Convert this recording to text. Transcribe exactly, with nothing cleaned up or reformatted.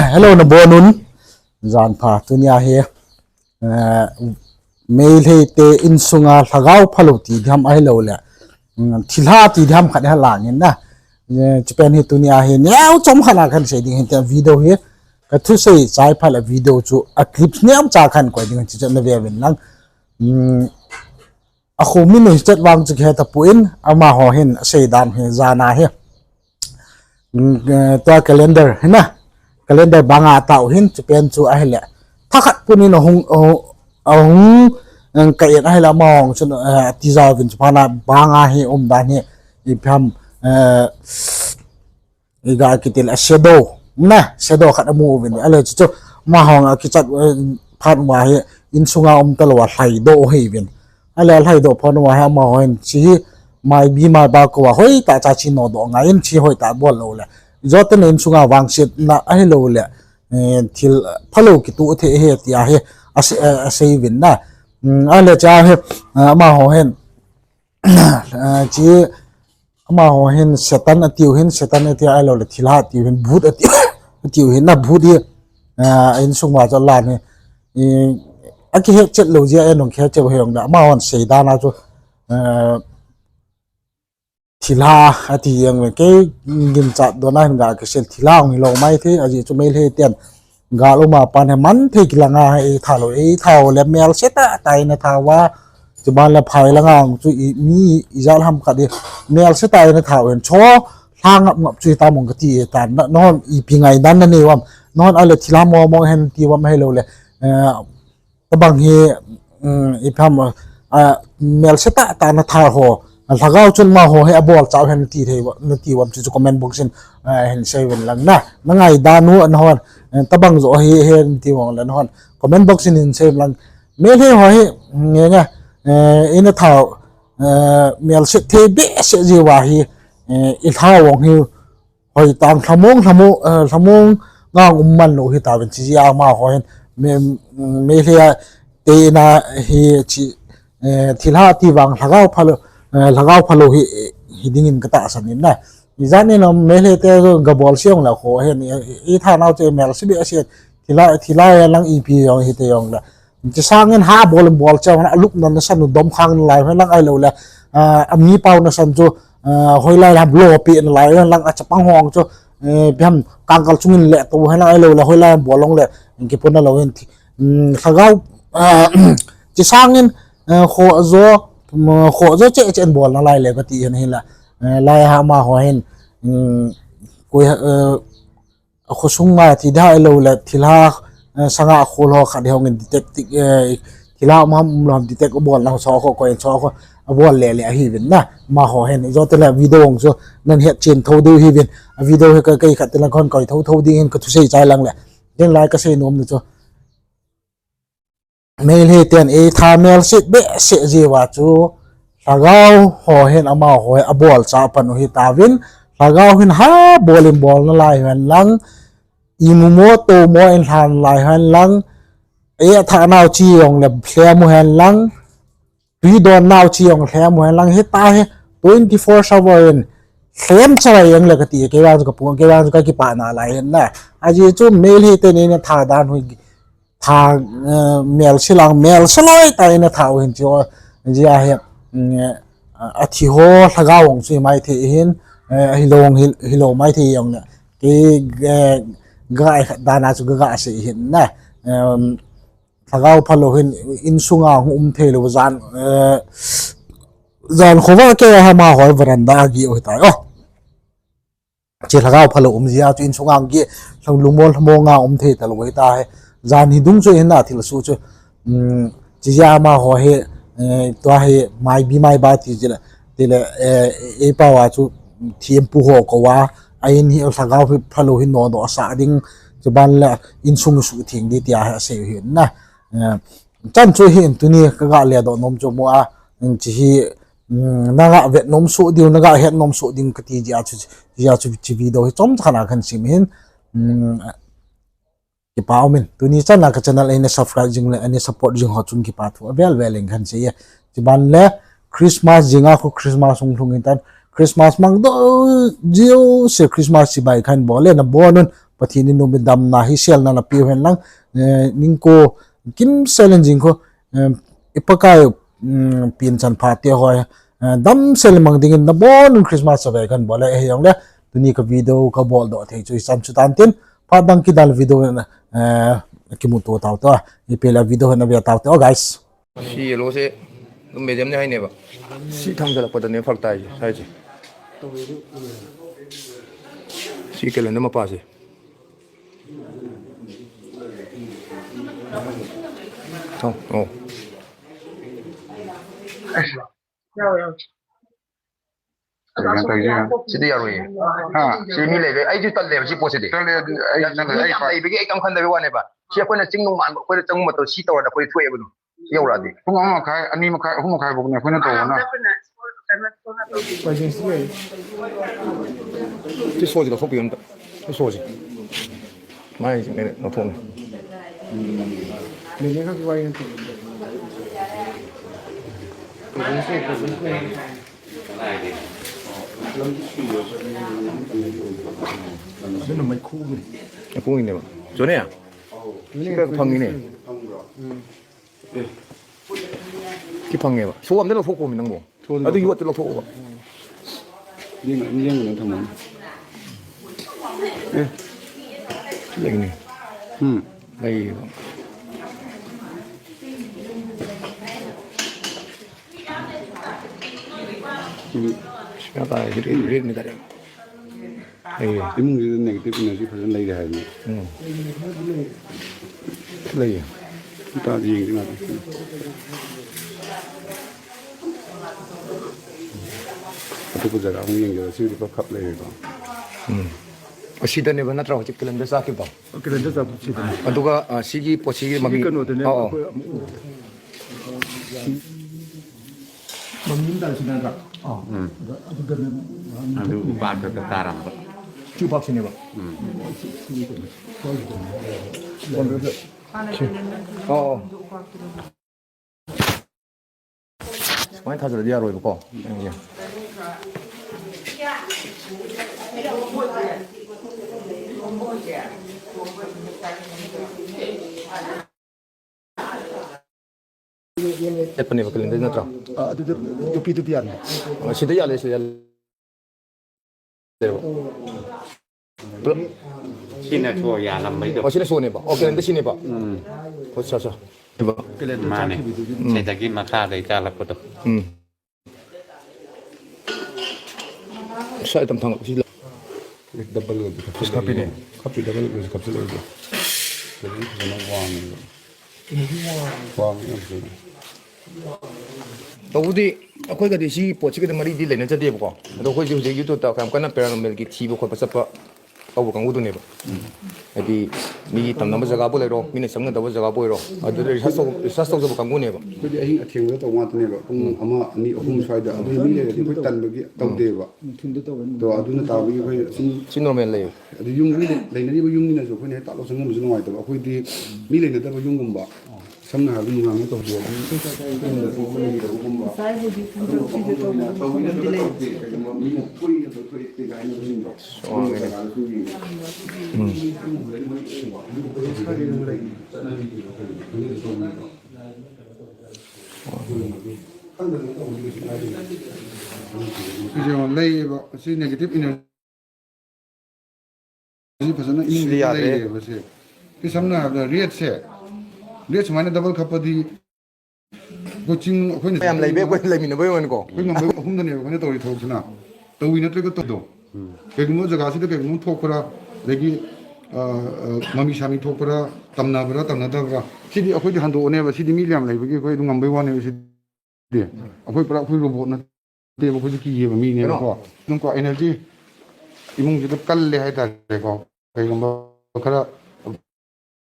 Hello, nabonun. Janpha, tunia hi, eh, Meitei te insunga lhagao phalou ti diham ahilouleh, mm, thilha ti diham khat hi langin na. Eh, chupen hi tunia hi neocha khat a kahin sei ding ahin, tua video hi kathusei chai phat le video chu a clips neocha kahin koi ding ahin, chuchu nave uvin lang. Mm, akhomin u hichet vang chu kihe tapon, amaho hin asei dan hi jana hi. Mm, eh, tua calendar hi na. Calendar banga atao hin, chupen chu ahile. Thakhat punin ahung, ahung, ahung, eh, ka in ahile amaho chun, eh, ati jauvin chu phatna banga hi umdan hi. Ipi ham, eh, iga kitil a shadow. Na, shadow khat amu uvin. Ahile chu chu amaho akichat, eh, phat uva hi insunga um talou a lhaidoh u ahiuvin. Ahile lhaidoh phat uva hi amaho hin chi hi maibi maiba kouva hoitah cha chi nodoh ngai in chi hoitah bol lou le. Joten insunga vangsetna ahilouleh, eh, thil phalou kitoh thei ahi tia hi ase-, eh, asei uvin na. Mm, ahile cha hi, eh, amaho hin, eh, chi amaho hin Satan atiu hin, Satan ati ahilouleh thilha atiu hin, bhut atiu, atiu hin na bhut hi, eh, insung uva chu alan hi. Eh, akihet chet lou jeh a nung kihet chet hijongle, amahon sei dan a chu, eh, thilha ati jeng ve, kei ginchat dona hin ga kisei thilha hung hilou maithei, ajeh chu Meitei ten gal uma pan hi man thei kilanga hi eitha lou, eitha u le melse tah tah in atha uva, chuban le phai langa chu i, mi ijat ham khat hi melse tah in atha uvin, cho lha ngap ngap chu hitam ong kati tan, na, nahon ipi ngaidan nanei uvem, nahon ahile thilha mo mo hen ti uvem ahilouleh, eh, tabang hi, um, ipi ham, ah, melse tah tah natha ho, lhagao chun amaho hi abolcha u hen ti thei uva, nati uvem chu chu comment box in, ah, hin sei uvin lang na. Nangaidan u nahon, eh, tabang jo hi hen ti uvem le nahon comment box in hin sei uvin lang. Meitei ho hi, nge nge, eh, ina tha, eh, melse thei behseh jeh uva hi, eh, ilha ong hi hoitah lhamong, lhamong, eh, lhamong ngang um man lou hitauvin, chijeh a amaho hin, me, Meitei te ina hi chi, eh, thilha ti vang lhagao phalou, eh, lhagao phalou hi, hi dingin katahsan in na. Ijat nin Meitei te gabol se jongle kho hin, eh, itha nau chu melse behseh, thilha, thilha lang ipi jong hite jongle. Chusangin ha bol in bol cheh, alupna nasan u domkhang nalai hen lang ahilouleh, ah, ami pao nasan chu, ah, hoilai lam lopi nalai hen lang, achapang ho chu, eh, ipi ham kangkal chungin leto hen lang ahilouleh, hoilai bol jongle kipuna lou hin thi, um, lhagao, ah, chusangin, eh, khoh jo, um, khoh jo cheh cheh in bol nalai le kati hin hila, eh, lai a amaho hin, um, koi, eh, akhosung a ti da ahilouleh thilha, eh, sanga akhol ho khat hi hung in detect, eh, thilha um ham umlou ham detect abol na ho, so kho koi so kho abol le le ahiuvin na. Amaho hin ijot le video ong chu nan het chen tho diu ahiuvin. A video hi ka, kei khat te lang kon koi tho tho ding hin kathusei chai lang le. Tin lai kasei nom nu chu, Meitei ten eitha melse behseh jeh uva chu lhagao ho hin amaho hi abolcha pan u hitauvin, lhagao hin ha bol in bol nalai hen lang, imu mo to mo in lhan nalai hen lang, eitha nau chi jongle lhem u hen lang, tui don nau chi jong lhem u hen lang, hita hi twenty four seven in lhem chalai jongle kati, kei vang chu kapu, kei vang chu kakipah nalai hin na. Ajeh chu Meitei ten ina tha dan u hi tha, eh, melse lang, melse loi tah in atha u hin chu, jeh a hi, mm, eh, athi ho lhagao ong chu hi maithei hin, eh, ahilou hi, hilou maithei jongle. Kei, eh, ga ai khat dan a chu ga, ga sei hin na. Em, lhagao phalou hin insunga hung um thei lou jan, eh, jan khovah kei a amaho veranda a geh u hitai. Oh. Chi lhagao phalou um jeh a chu insunga geh, lhang lungmon lhamong a um thei talou hita hi. Jan hi dung chu hin na thilsoh chu. Um, chijeh a amaho hi, eh, tua hi maibi maiba ti jeh le, ti le, eh, eipao a chu thempu ho kouva, a in hi lhagao hi phalou hi nodoh sah ding, chuban le insung suhtheng ding tia hi asei u hin na. Eh, chan chu hin tuni kaga ledoh nom chu mo a, um, chi hi, um, naga vet nom soh diu, naga het nom soh ding kati jeh a chu, jeh a chu chi video hi chomcha khat a kahin sem hin, um, kipa um in. Tuni chan a ka channel eina subscribe jing le, eina support jing ho chun kipa thu avel vel in kahin sei e. Chuban le Christmas jing a khu Christmas hung lhung in tan. Christmas mang doh jouse Christmas chibai kahin bol e, nabonun Pathen in nom in damna hi selna na pe hen lang, eh, ningko kim selen jing ko, eh, i Pakai, mm, pinchan pha te hoi, eh, damsel mang dingin nabon un Christmas ave kan bol e. Hijongle tuni ka video ka bol doh thei chu ichan chu tan tin, phat dang kidal video na, eh, kimuto tau to, ipi le video na ve tau te, oh, guys. Si lo se, tum be jam ne hai ne ba. Si thang jala pada ne phak tai, sai che. Si ke le ne ma pa se. Oh, oh. Sidi yarui. Ha. Si mi lei be, ai ju tal le, si po sidi. Tal le, ai tal le, ai pa. Ai be, ai kam khan da be wa ne ba. Si ko na ching nung man, ko na chang ma to, si to da ko thu e bu. Yau ra di. Pung ama khai, ani ma khai, huma khai bu ne, ko na to na. Ti so ji ka so pi yon. Ti so ji. Mai, ne, no phone. Ne, ne, ka ki wa yon. Adun mai khu ne. Khu ne ba. Chone ya. Sika phang ne. Ki phang ne ba. So am ne lo pho ko mi nang bo. Adu yu at lo pho ba. Ni nang ni nang thang. Eh. Lagi ni. Hmm. Lagi. Siapa itu rin ni tadi. Iya. Imun kita negatif energi pada lagi dah ni. Hmm. Lagi. Kita di yang. Atu ko jara hung yeng jara si ko khap le ko. Hmm. Asida ne ba natra ho chip kilan da sa ki ba. Kilan da sa chip. Atu ka, ah, sigi po sigi mami. Kano te ne. Oh, oh. Mami da sina ra. Oh. Hmm. Atu ba ka taram ba. Chu ba sine ba. Hmm. Oh, oh. Sumai thajar dia roi ko. Epani ba kalin na tra. Ah, atu tu, tu pi tu pi an. Ah, sida ya le, sida ya le. Sina so ya lam mai do. Oh, sina so ne ba. Oh, kelen de sine ba. Hmm. Oh, sa, sa. Ba. Mane. Hmm. Sai dagi mata dai ta la ko to. Hmm. Sa itam thang si la. Double. Kus kapi ne. Kapi double, kus kapi le. Double, kus na wang. Wang, wang. Todi, akhoi kadi si pot si kadi mari di le na jadi ko. Ado khoi si YouTube ta kam kana paranormal ki thi bo ko pa sa pa. Abu kang udu ne ba. Adi mi tamna ba jaga bo le ro, mi ne samna da ba jaga bo ro. Adu le research, research ba kang ne ba. Khoi di ahin atheng da to ma ne ba. Pung ama ani ahum sai da. Adu mi le di khoi tan ba ki tau de ba. To aduna ta ba ki khoi sin. Sin normal le. Adu yung mi le, le na di ba yung ni na jo khoi ne ta lo sang ma jo ngai ta ba. Khoi di mi le na da ba yung gum ba. Samna ha gum ngang to jo. Kisi negative energy. Fajana imung si di yadre. Lei ba se. Ki samna da rate se. Rate sumai na double khappa di. Ko ching, akhoi na yam lei be, akhoi lei mi na be wan ko. Akhoi ngam be, ahum da ne, akhoi na tau ri thok sina. Tau ina tre ko to do. Kei gumo jaga si da kei gumo thok para, legi, ah, ah, mami sami thok para, tamna para, tamna da para. Si di akhoi di hando ne ba, si di mi liam lei ba ki akhoi du ngam be wan ne si di. Akhoi para, akhoi robot na. Te ba khu ki ye ba mi ne ko. Nung ko energy. Imung ji to kal le hai ta le ko. Kai gam ba khara